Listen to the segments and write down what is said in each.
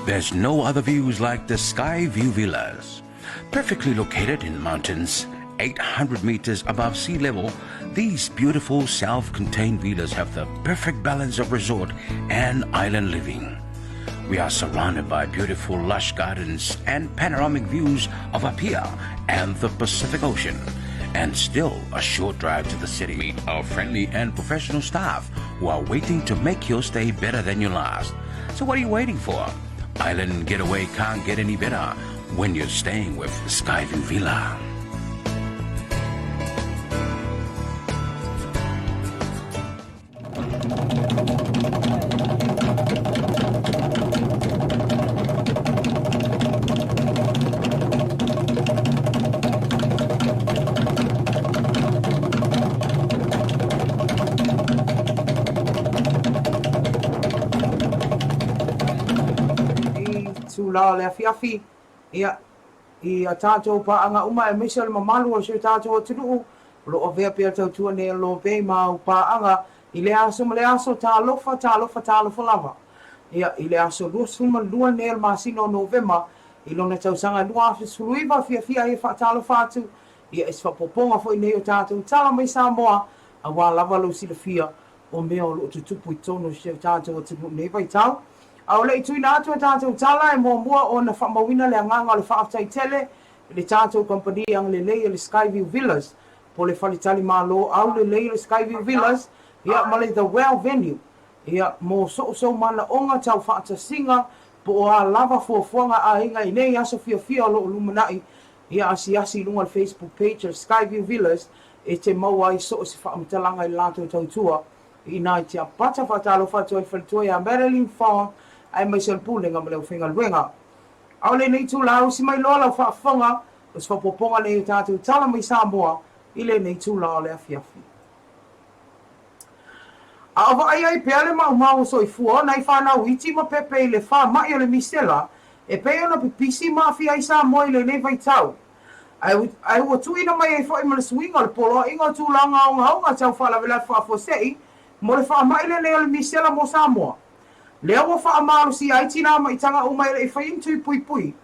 There's no other views like the Skyview Villas. Perfectly located in mountains, 800 meters above sea level, these beautiful self-contained villas have the perfect balance of resort and island living. We are surrounded by beautiful lush gardens and panoramic views of Apia and the Pacific Ocean. And still a short drive to the city. Meet our friendly and professional staff who are waiting to make your stay better than your last. So what are you waiting for? Island getaway can't get any better when you're staying with Skyview Villa. I tū la o le afiafi, ia, i a tātou pāʻanga uma aemaise o le mamalu o si o tātou atunuu o lo o avea pea le tautua nei a Lope ma au pāʻanga i lea aso ma lea aso, talofa, talofa, talofa lava. Ia, i le aso 22 nei o le masina o Novema i lona tausaga 2019, fiafia ai e faatalofa atu, ia, i se faaopoopoga foi nei o tātou tala mai Samoa, aua lava lou silafia o mea o lo o tutupu i totonu o si o tātou atunuu i nei vaitau. A o le i tuuina atu a tātou tala, e muamua ona faamauina le agaga o le faafetai tele i le tātou kamupani agalelei o le Skyview Villas, po o le Faletali Malo Aulelei o le Skyview Villas, ia, ma le The Well Venue, ia, mo soosoo manaoga tau faatasiga po o a lava fuafuaga aiga i nei aso fiafia o lo o lumanai, ia asiasi i luga o le Facebook page a le Skyview Villas e te maua ai so o se faamatalaga i le latou tautua i ina i Tiapapata. Faatalofa atu ai le faletua ia Madeline Fong aemaise o le Pulega ma le Aufaigaluega. A o lenei itula, usi mai loa lau faafofoga o se faaopoopoga nei o tatou tala mai Samoa i lenei itula o le afiafi. A o vaai ai pea le maumau o soifua o nai fanau iti ma pepe i le faamaʻi o le misela e pei ona pipisi ma aafia ai Samoa i lenei vaitau. Ae ua tuuina mai ai foi ma le suiga o le poloaiga o tulaga ogaoga tau faalavelave faafuasei mo le faamaʻi lenei o le misela mo Samoa. Lea ua faamalosia ai tinā maʻitaga uma e le i fai ni tui puipui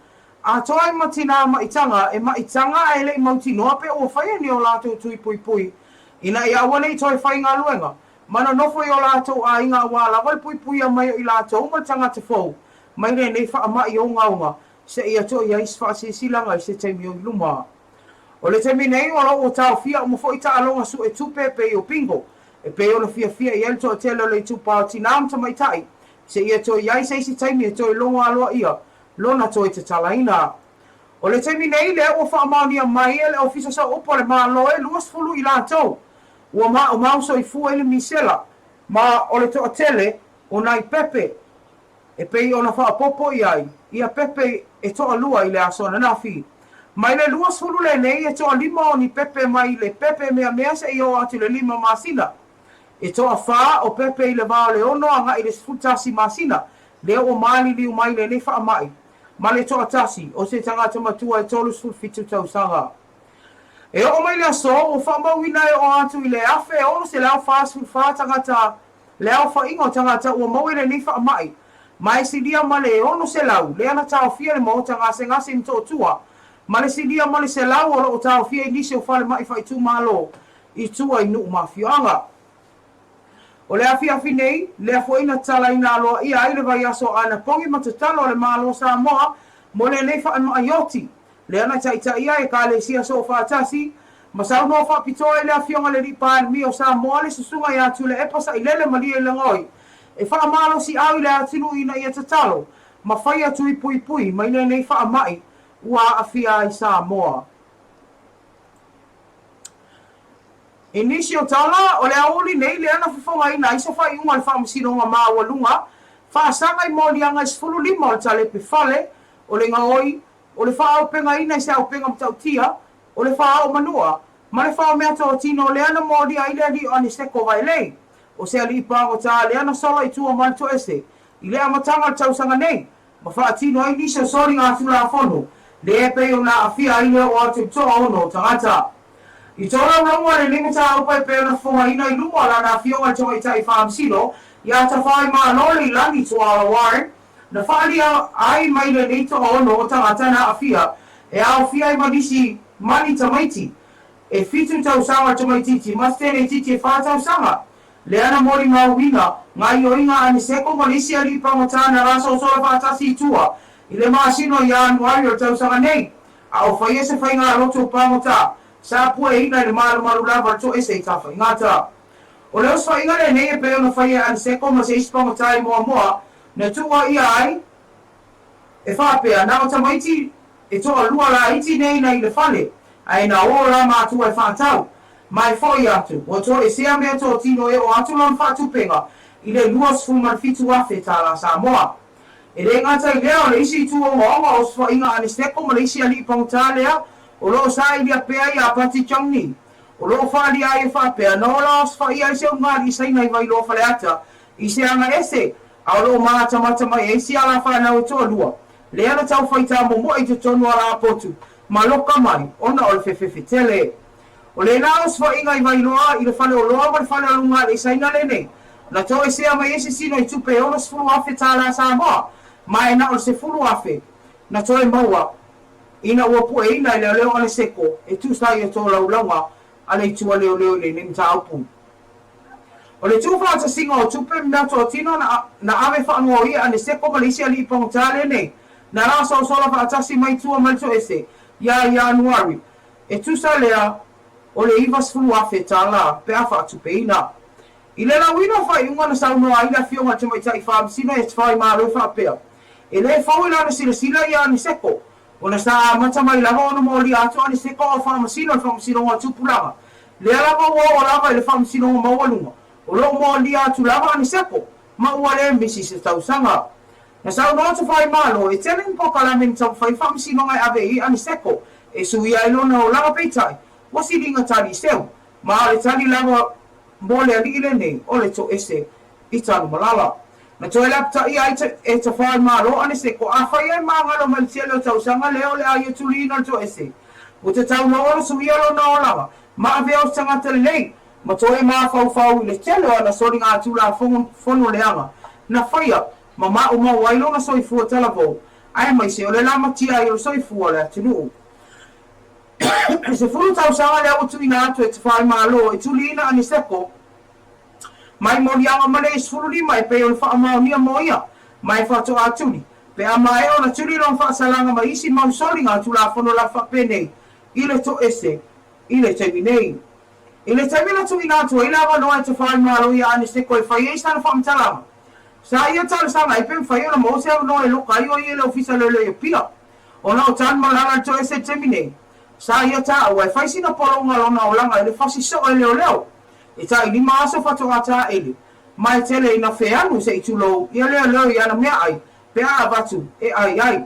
atoa ai ma tinā maʻitaga e maʻitaga ae le i mautinoa pe ua faia ni o latou tui puipui ina ia aua ne i toe faigaluega ma nonofo i o latou aiga aua lava le puipuia mai o i latou ma le tagata fou mai lenei faamaʻi ogaoga seia toe i ai se faasilasilaga i se taimi o i luma. O le taimi nei, o lo o ua taofia uma foi taaloga suetupe e pei o bingo, e pei ona fiafia i ai le toatele o le itupa o tinā ma tamaitai, seia toe i ai se isi taimi e toe logo aloaia lona toe tatalaina. O le taimi nei, lea ua faamaonia mai e le Ofisa Sooupu a le Malo e 20 i latou ua maumau soifua i le misela, ma o le toatele o nai pepe e pei ona faaopoopo i ai ia pepe e toalua i le aso ananafi. Mai le 20 lenei e toalima o ni pepe mai le pepe meamea seia oo atu i le lima masina. E toafa o pepe i le va o le ono agai i le 11 masina lea ua maliliu mai lenei faamai ma le toatasi o se tagata matua e 37 tausaga. E oo mai le aso ua faamauina e oo atu i le 1644 tagata Le aofaiga o tagata ua maua i lenei faamai, ma e silia ma le 600 lea na taofia le maota gasegase i Motootua, ma le silia ma le 100 o lo o taofia i nisi o falemai faaitumalo i tua i nuu ma afioaga. O le afiafi nei, lea foi na tatalaina aloaia ai le vaiaso a anapogi ma tatalo a le Malo o Samoa mo lenei faamai oti, lea na taitaia e Ekalesia Soofaatasi, ma saunoa faapitoa i le Afioga i le Alii Palemia o Samoa le Susuga ia Tuilaepa Sailele Malielegaoi e faamalosiau i le atunuu ina ia tatalo ma faia tui puipui mai lenei faamai ua aafia ai Samoa. I nisi o tala, o le aoauli nei lea na fofogaina ai se faaiuga a le Faamasinoga Maualuga faasaga i moliaga e 15 o le talepe fale o le gaoi o le faaaupegaina i se auupega matautia, o le faaoo manua, ma le faaomea totino lea na molia ai le alii o Aneseko Vaelei, o se alii pagota lea na sola i tua ma le toese i le amataga o le tausaga nei, ma faatino ai nisi o soliga Tulafono lea e pei ona aafia ai le oo atu i le toaono o tagata. I tolaulauga lenei mataupu e pei ona fofogaina i luma o lana afioga i le Tamaitai Faamasino ia Tafaimalo Leilani Tuala Warren. Na faaalia ai mai lenei toaono o tagata na aafia e aofia ai ma nisi ma ni tamaiti e fitu tausaga le tamaitiiti ma se teleitiiti e fa tausaga. Lea na molimauina gaioiga a Niseko ma le isi alii pagota na lasolosolo faatasi i tua i le masina o Ianuari o le tausaga nei, a o faia se faigalotu pagota sa pueina i le malumalu lava o le toese i Tafaigata. O le osofaiga lenei e pei ona faia e Aniseko ma se isi pagota i Moamoa na tuuaia ai e faapea, na o tamaiti e toalua laiti nei na i le fale, ae na o la matua e faatau. Ma e foi atu, ua toesea meatotino e oo atu lona faatupega i le $27,000 tālā Samoa. E le gata i lea, o le isi itu ogaoga o osofaiga a Aniseko ma le isi alii pagota lea o lo o sailia pea iā Pati Chongni, o lo o faaalia ai e faapea, na ola osofaia ai se ulugalii Saina i Vailoa Faleata i se aga ese, a o lo o matamata mai ai isi ala fanau e toalua, lea na tau fai tamomoe i totonu o alapotu ma loka mai ona o le fefefe tele. O lena osofaiga i Vailoa i le fale oloa ma le fale o le ulugalii Saina lenei, na toesea mai ai se sino i tupe e $60,000 tālā Samoa, ma e na o le $10,000 na toe maua ina ua pueina e leoleo Aneseko e tusa ai o tolaulauga a le itu a leoleo i lenei mataupu. O le tuufaatasiga o tupe ma meatotino na na ave faanoa e Aneseko ma le isi alii pagota lenei na lasolosolo faatasi mai tua mai le toese iā Ianuari, e tusa lea o le $90,000 tālā pe a faatupeina. I le lauina o faaiuga na saunoa ai le Afioga i le Tamaitai Faamasino ia Tafaimalo e faapea, E le fou i lana silasila ia Aniseko, ona sa amata mai lava ona molia atu Aniseko ao faamasino i le Faamasinoga o Tupulaga. Lea lava ua oo lava i le Faamasinoga Maualuga, o lo o molia atu lava Aniseko, ma ua le misi se tausaga. Na saunoa Tafaimalo, e tele ni polokalame na taumafai Faamasinoga e ave i ai Aniseko e suia ai lona olaga peitai, ua siliga tali seu, ma o le tali lava mo le alii lenei o le toese i Tanumalala. Na toe lapataia ai e Tafaimalo Aneseko afai ai magalo mai le tele o tausaga lea o le a ia tuliina le toese. Ua tatau loa ona suia lona olaga ma avea o se tagata lelei ma toe mafaufau i le tele o ana soligatulafono leaga na faia ma maumau ai lona soifua talavou aemaise o le lamatia ai o le soifua o le atunuu. E 10 tausaga lea ua tuuina atu e Tafaimalo e tuliina Aniseko mai moliaga ma le 15 e pei o le faamaonia mo ia, ma e faatoa tuli, pe a maea ona tuli lona faasalaga mai isi mau soliga Tulafono lava faapenei i le toese i le taimi nei. I le taimi na tuuina atu ai le avanoa e Tafaimalo iā Aniseko e fai ai sana faamatalaga, sa ia talosaga ai pe mafai ona maua se avanoa e loka ai o ia i le Ofisa Leoleo i Apia. Ona o Tanumalala le toese i le taimi nei, sa ia taua e fai sina pologa lona olaga i le fasi soo e leoleo. E tai lima aso faatoa taele, ma e tele ina feanu se i tulou ia leoleo i ana meaai pe a avatu e ai ai.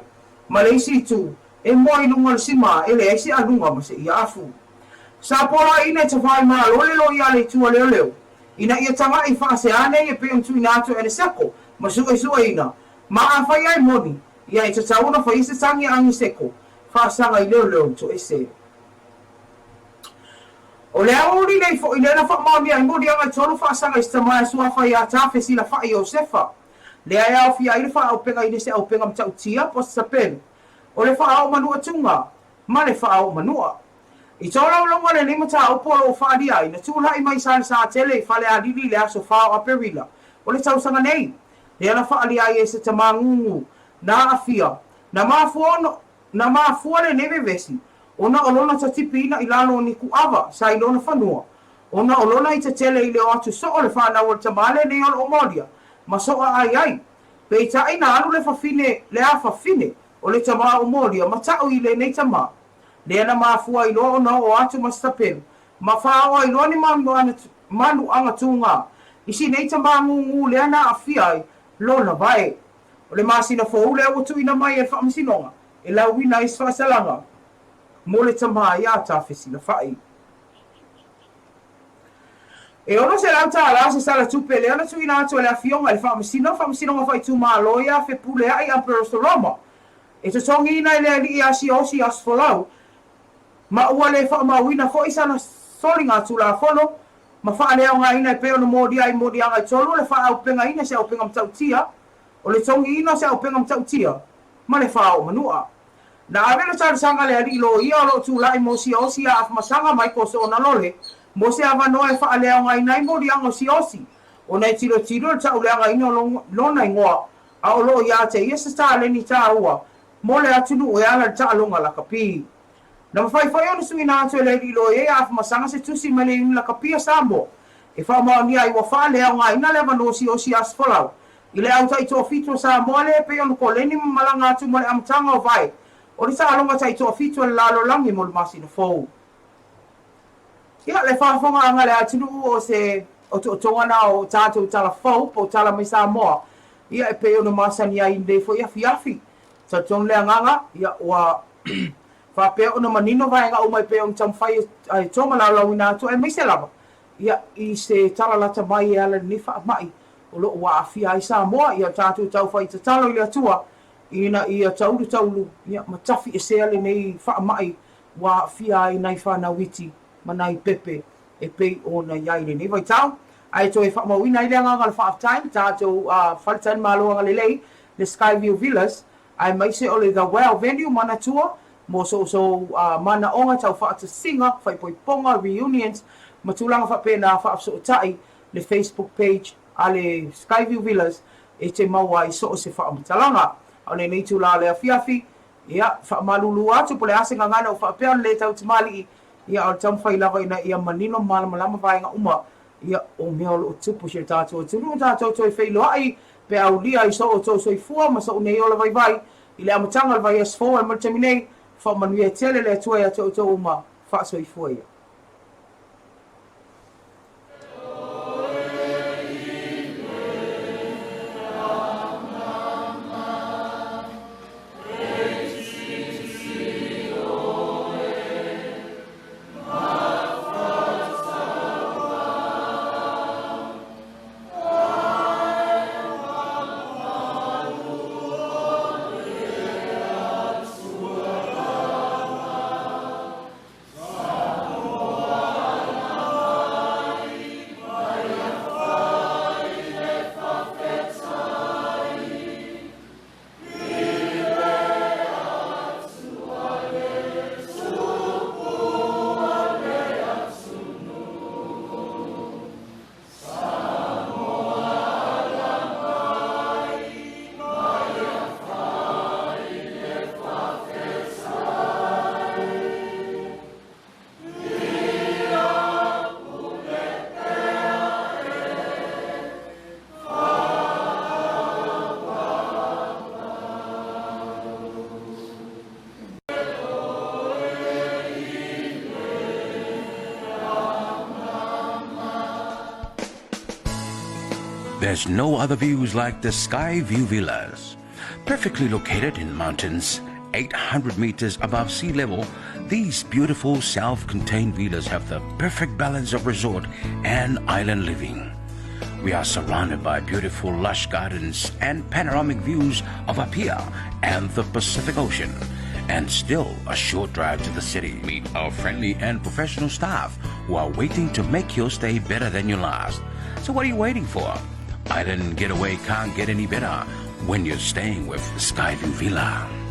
Ma le isi itu, e moe i luga o le sima e leai se aluga ma se iafu. Sa poloaiina e Tafaimalo le loia a le itu a leoleo, ina ia tagai faasea nei e pei ona tuuina atu e Aneseko ma suesueina, ma afai ai moni, ia e tatau ona fai se tagi a Aniseko faasaga i leoleo i toese. O le aoauli nei foi lea na faamaonia ai moliaga e tolu faasaga i se tama e suafa iā Tafe Silafa'i Iosefa, lea e aofia ai le faaauupega i le se aupega matautia po o se sapelu, o le faaoomanuatuga ma le faaoomanua. I tolaulauga lenei mataupu o lo o faaalia ai na tulai mai Salesatele i Falealili i le aso 4 o Aperila o le tausaga nei, lea na faaalia ai e se tama gūgū na aafia, na mafua ona Na mafua lenei vevesi ona o lona tatipiina i lalo o ni kuava sa i lona fanua, ona o lona ita tele i le o atu soo le fanau o le tama lenei o lo o molia ma soa ai ai. Peitai na alu le fafine le afafine o le tama o molia ma tau i lenei tama. Lea na mafua ai loa ona oo atu ma se tapelu ma faaoo ai loa ni manuaga tūgā i si nei tama gūgū lea na aafia ai lona vae. O le masina fou lea ua tuuina mai e le Faamasinoga e lauina ai se faasalaga mo le tama iā Tafesilafa'i. E $600 se sala tupe lea na tuuina atu e le Afioga i le Faamasino o Faamasinoga Faaitumalo iā Fepulea'i Ambrose Roma e totogiina e le alii ia Siaosi Asofolau ma ua le faamauina foi sana soligatulafono ma faaleaogaina e pei ona molia ai moliaga e tolu o le faaaupegaina i se auupega matautia. O le togiina o se auupega matautia ma le fāoo manua. Na ave le talosaga a le alii loia o lo o tulai mo Siaosi ia Afamasaga Michael Soonalole mo se avanoa e faaleaogaina ai moliaga o Siaosi ona e tilotilo i le tauleagaina o lona igoa a o lo o ia te ia se taleni taua mo le atunuu e ala i le taaloga lakapi. Na mafai foi ona suina atu e le alii loia ia Afamasaga se tusi mai le Iuni Lakapi a Samoa e faamaonia ai ua faaleaogaina le avanoa o Siaosi ia Aso Folau i le au taitoafitu a Samoa lea e pei ona koleni ma malaga atu mo le amataga o vae o le taaloga taitoafitu a le lalolagi mo le masina fou. Ia, le faafofogaaga a le atunuu o se otootoga na o tatou tala fou po o tala mai Samoa, ia e pei ona masani ai i lenei foi afiafi. Talitonu le agaga, ia ua faapea ona manino vaega uma e pei ona taumafai e tomalaulauina atu aemaise lava ia i se tala lata mai e ala i lenei faamai o lo o ua aafia ai Samoa. Ia tatou taufai tatalo i le Atua ina ia taulu taulu ia ma tafiesea lenei faamai ua aafia ai nai fanau iti ma nai pepe e pei ona i ai i lenei vaitau. Ae toe faamauina ai le agaga o le faafetai i le tatou faletalimalo agalelei, le Skyview Villas, aemaise o le The Well Venue Manatua mo sousou manaoga tau faatasiga, faaipoipoga, reunions, ma tulaga faapena, faafesootai le Facebook page a le Skyview Villas e te maua ai so o se faamatalaga. A o lenei itula o le afiafi, ia, faamalulu atu po o le a se gagana ua faapea ona le tautamalii, ia, a o le taumafai lava ina ia manino ma malamalama vaega uma ia, o mea o lo o tupu i si o tatou atunuu, tatou toe feiloai pe aulia i so outou soifua ma sou nei ola vaivai i le amataga o le vaiaso fou ae mo le taimi nei, faamanuia tele le Atua ia te outou uma, faasoifua ia. There's no other views like the Skyview Villas. Perfectly located in mountains, 800 meters above sea level, these beautiful self-contained villas have the perfect balance of resort and island living. We are surrounded by beautiful lush gardens and panoramic views of Apia and the Pacific Ocean. And still a short drive to the city. Meet our friendly and professional staff who are waiting to make your stay better than your last. So what are you waiting for? Island getaway can't get any better when you're staying with Skyview Villa.